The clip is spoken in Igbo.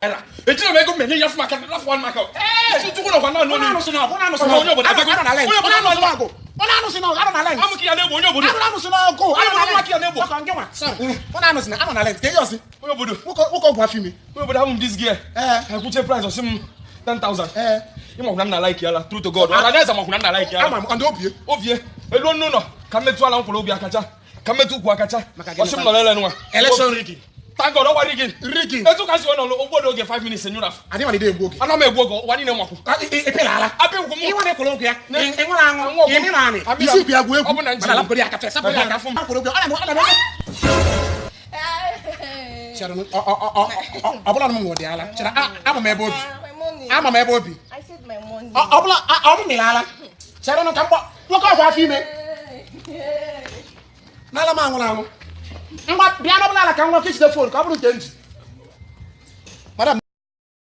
Naira ejiri m ego m enye ya fụ maka lafụ one maka chukwu nọkwa na anụ Ọ na-anụsị n'ọgụ, ọ na-anụsị Onye n'ọgụ. obodo, Anọ na lent. onye Ọ obodo na-anụsị n'ọgụ. Ọ na-anụsị n'ọgụ, anọ na lent. Amụ ka ya na-egbu onye obodo. Anọ na-anụsị n'ọgụ, Onye anọ na obodo lent. aka ya na-egbu. Ọkọ nke nwa, sorry. Ọ na-anụsị na anọ na lent. Ka ihe ọsị. Onye obodo. Nwoke ọgwụ afọ ime. Onye obodo, ahụ m this gear. Ee. Ekwuche price, ọsị m 10,000. Ee. Ịmakwụna m na like yala, true to God, ọra na eze makwụna m na like yala. Ama m, ọ ndị obie. Ovie elu n'ụlọ ka m metụ ala nkwụrụ obi akacha, ka m metụ ukwu akacha. Maka gịnị Ọsị m nọ lele nwa. Election rigging. Thank God, ọgwa rigging. Rigging. Etu ka si wee nọ ụgbọdo oge 5 minutes enyụrụ afọ. Adị ma na egbu oge. Ana m egbu oge, ụwa niile makwụ. Epela ala. Apị nkwụ m. Ịnwa na-ekworo okwu ya. Ịnwere aṅụ. Anwụ ọgwụ. Ịmị na anị. Amị Isi ikwu ya gwuo egwu. Ọ bụ na nji. Mana alapụgoro ya aka fes, sapụrụ ya aka. Afụ m. Akwụrụ okwu ya. Ọ na-eme. Chere, ọ bụla na m nwụrụ dị ala. Chere, ama m ebe obi. My money. Ama m ebe obi. I said my money. Ọ bụla ọ bụ mmiri ala. Chere nụ ka mkpọ. Nwoke ọgwụ afọ ime. N'ala m anwụrụ anwụ. Ngwa bịa n'ọbụla ala ka nwa ka ijide phone ka ọ bụrụ nke m ji.